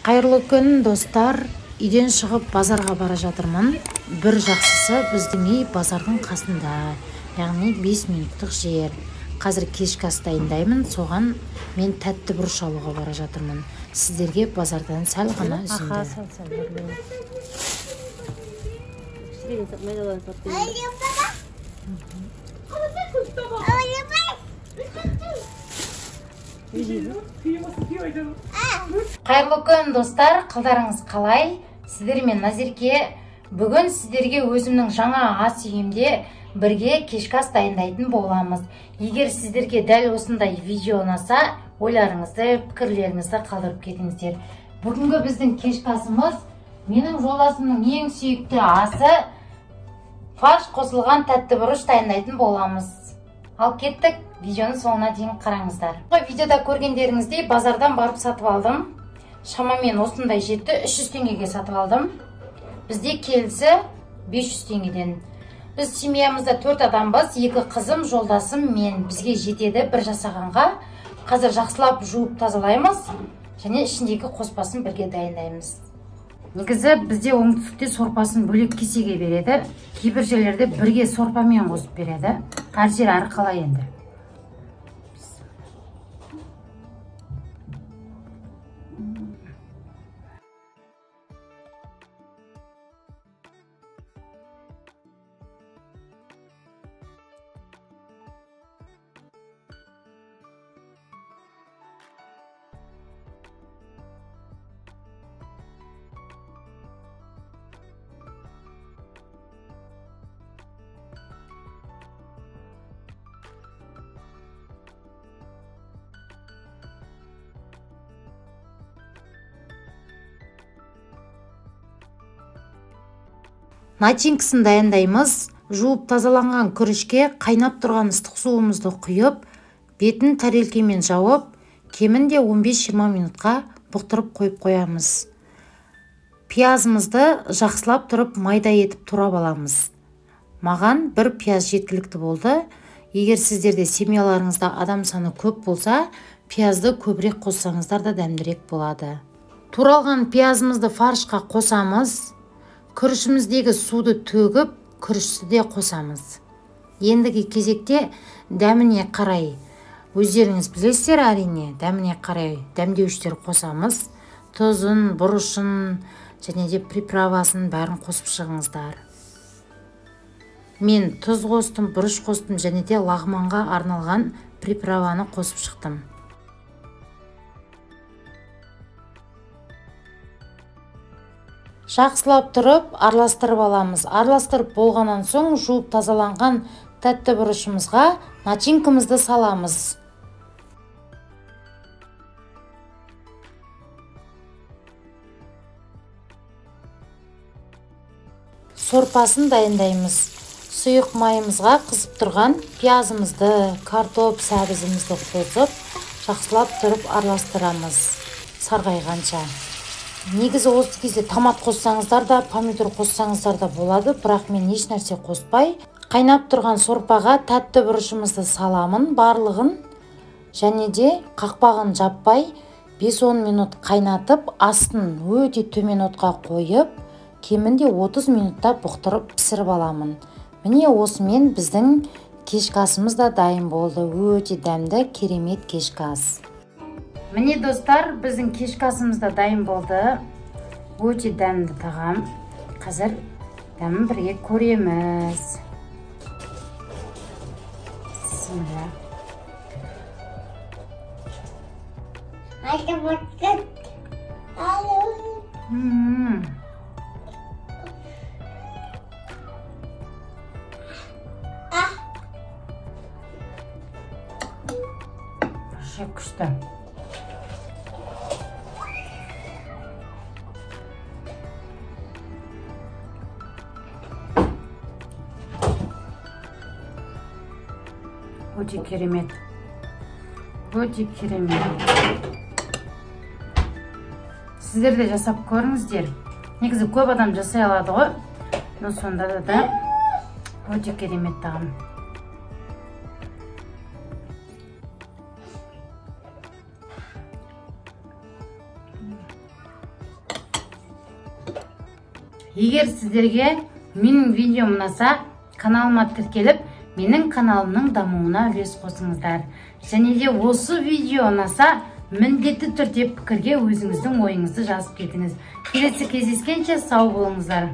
Қайырлы күн, достар. Үйден шығып базарға бара жатырмын. Бір жақсысы, біздің үй базардың қасында, яғни 5 минуттық жер. Қазір кешкі ас дайындаймын, соған мен тәтті бұрыш алуға бара жатырмын. Сіздерге базардан сәл ғана үзінді. Қайырлы күн, достар, қалдарыңыз қалай? Сіздермен Назерке. Бүгін сіздерге өзімнің жаңа ас үйімде бірге кешкі ас дайындайтын боламыз. Егер сіздерге дәл осындай видео ұнаса, ойларыңызды, пікірлеріңізді қалдырып кетіңіздер. Бүгінгі біздің кешкі асымыз менің жолдасымның ең сүйікті асы, фарш қосылған тәтті бұрыш дайындайтын боламыз. Ал кеттік, видеоның соңына дейін қараңыздар. Видеода көргендеріңіздей базардан барып сатып алдым. Шамамен осындай жетті, 300 теңгеге сатып алдым. Бізде келісі 500 теңгеден. Біз семьямызда 4 адамбыз, 2 қызым, жолдасым, мен. Бізге жетеді бір жасағанға. Қазір жақсылап жуып тазалаймыз және ішіндегі қоспасын бірге дайындаймыз. Негізі бізде оңтүстікте сорпасын бөлек кесеге береді. Кейбір жерлерде бірге сорпамен қосып береді. Әр жер әрқалай енді. Начинкасын дайындаймыз. Жуып тазаланған күрішке қайнап тұрған ыстық суымызды құйып, бетін тарелкемен жауып, кемінде 15-20 минутқа бұқтырып қойып қоямыз. Пиязымызды жақсылап тұрып майда етіп турап аламыз. Маған бір пияз жеткілікті болды. Егер сіздерде семьяларыңызда адам саны көп болса, пиязды көбірек қоссаңыздар да дәмдірек болады. Туралған пиязымызды фаршқа қосамыз. Күрішіміздегі суды төгіп, күрішті де қосамыз. Ендігі кезекте дәміне қарай, өздеріңіз білесіздер әрине, дәміне қарай дәмдеуіштер қосамыз. Тұзын, бұрышын және де приправасын бәрін қосып шығыңыздар. Мен тұз қостым, бұрыш қостым және де лағманға арналған приправаны қосып шықтым. Жақсылап тұрып, араластырып аламыз. Араластырып болғаннан соң жуып тазаланған тәтті бұрышымызға начинкамызды саламыз. Сорпасын дайындаймыз. Сұйық майымызға қызып тұрған пиязымызды, картоп, сәбізімізді қосып, жақсылап тұрып араластырамыз сарғайғанша. Негізі осы кезде томат қоссаңыздар да, помидор қоссаңыздар да болады, бірақ мен еш нәрсе қоспай, қайнап тұрған сорпаға тәтті бұрышымызды саламын барлығын, және де қақпағын жаппай 5-10 минут қайнатып, астын өте төмен отқа қойып, кемінде 30 минутта бұқтырып пісіріп аламын. Міне осымен біздің кешкі асымыз да дайын болды. Өте дәмді, керемет кешкі ас. Міне достар, біздің кешкі асымыз да дайын болды. Өте дәмді тағам. Қазір дәмін бірге көреміз. Бисмилла. Күшті. Өте керемет. Өте керемет. Сіздер де жасап көріңіздер. Негізі көп адам жасай алады ғой. Но сонда да өте керемет тағам. Егер сіздерге менің видеом ұнаса, каналыма тіркеліп, менің каналымның дамуына үлес қосыңыздар. Және де осы видео ұнаса, міндетті түрде пікірге өзіңіздің ойыңызды жазып кетіңіз. Келесі кездескенше сау болыңыздар.